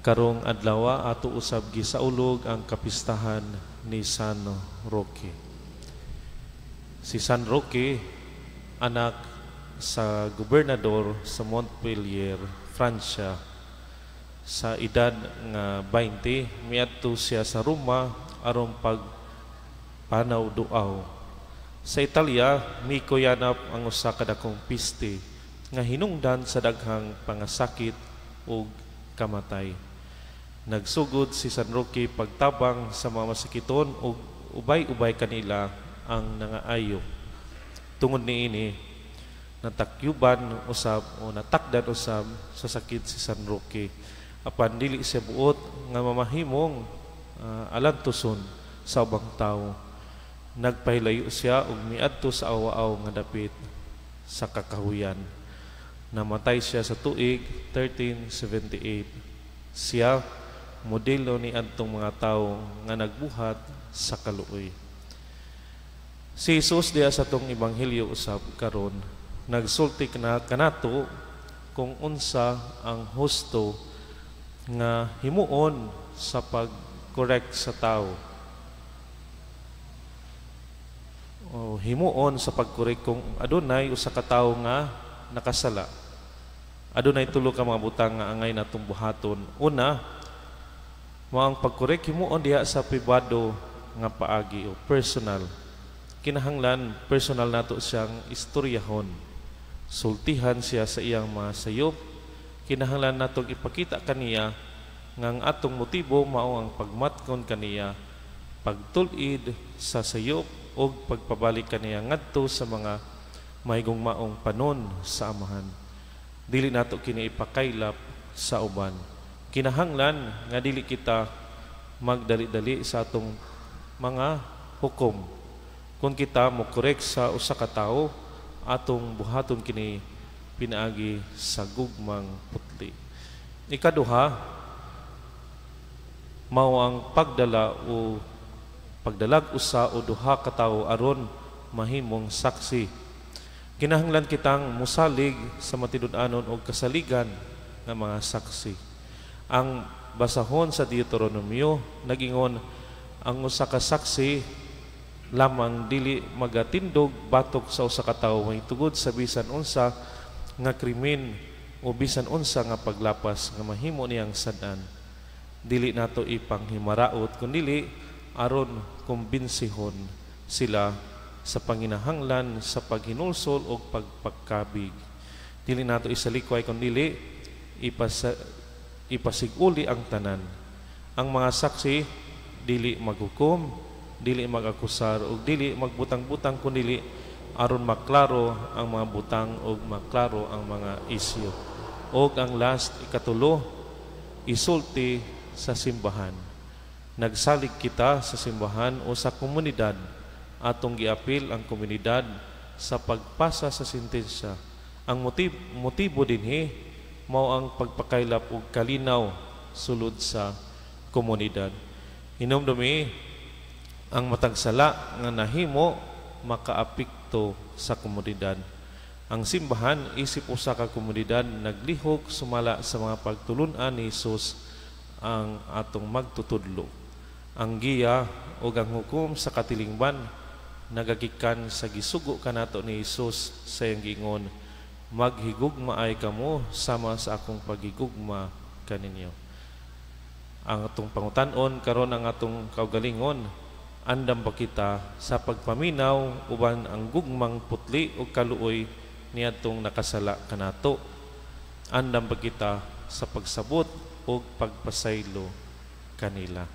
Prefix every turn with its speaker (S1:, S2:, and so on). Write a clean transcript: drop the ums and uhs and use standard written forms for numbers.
S1: Karong adlaw, ato usab gisaulog ang kapistahan ni San Roque. Si San Roque, anak sa gobernador sa Montpellier, Francia. Sa edad nga 20, miadto siya sa Roma aron pag panaw duaw. Sa Italia, mikuyanap ang usa ka dakong peste nga hinungdan sa daghang pangasakit ug kamatay. Nagsugod si San Roque pagtabang sa mga masakiton ug ubay-ubay kanila ang nangaayo. Tungod niini, natakyuban usab o natakdan usab sa sakit si San Roque. Apan dili siya buot nga mamahimong alantuson sa ubang tawo. Nagpahilayo siya ug miadto sa awa-aw nga dapit sa kakahuyan. Namatay siya sa tuig 1378. Siya modelo ni adtong mga tawo nga nagbuhat sa kaluoy. Si Jesus diha sa atong ebanghelyo usab karon nagsulti na kanato kung unsa ang husto nga himuon sa pag-correct sa tao. O himuon sa pag-correct kung adunay usa ka tawo nga nakasala. Adunay tulo ka mga butang nga angay natong buhaton. Una, mao ang pag-correct himuon diha sa pribado nga paagi o personal. Kinahanglan personal nato siyang istoryahon. Sultihan siya sa iyang mga sayop. Kinahanglan natong ipakita kaniya nga ang atong motibo mao ang pagmatkon kaniya, pagtul-id sa sayop ug pagpabalik kaniya ngadto sa mga mahigugmaong panon sa Amahan. Dili nato kini ipakaylap sa uban. Kinahanglan nga dili kita magdali-dali sa atong mga hukom. Kung kita mo correct sa usa ka tawo, atong buhaton kini pinaagi sa gugmang putli. Ikaduha, mao ang pagdala o pagdalag usa o duha ka tawo aron mahimong saksi. Kinahanglan kitang musalig sa matinud-anon og kasaligan nga mga saksi. Ang basahon sa Deuteronomio nagingon ang usa ka saksi lamang dili magatindog batok sa usa ka tawo mahitungod sa bisan unsa nga krimen o bisan unsa nga paglapas nga mahimo niyang sad-an. Dili nato ipanghimaraot kundili aron kumbinsihon sila sa panginahanglan sa paghinulsol o pagpagkabig. Dili nato isalikway kundili ipasiguli ang tanan. Ang mga saksi dili maghukom, dili mag-akusar ug dili magbutang-butang kundili aron maklaro ang mga butang ug maklaro ang mga isyu. Og ang last, ikatulo, isulti sa simbahan. Nagsalig kita sa simbahan o sa komunidad. Atong giapil ang komunidad sa pagpasa sa sentensya. Ang motibo dinhi mao ang pagpakaylap og kalinaw sulod sa komunidad. Hinumdumi, ang matag sala nga nahimo makaapekto sa komunidad. Ang simbahan isip usa ka komunidad naglihok sumala sa mga pagtulun-an ni Hesus ang atong magtutudlo. Ang giya ug ang hukom sa katilingban nagagikan sa gisugo kanato ni Hesus sa iyang giingon, maghigugmaay kamo sama sa akong paghigugma kaninyo. Ang atong pangutan-on karon ang atong kaugalingon, andam ba kita sa pagpaminaw uban ang gugmang putli o kaluoy niadtong nakasala kanato? Andam ba kita sa pagsabot o pagpasaylo kanila?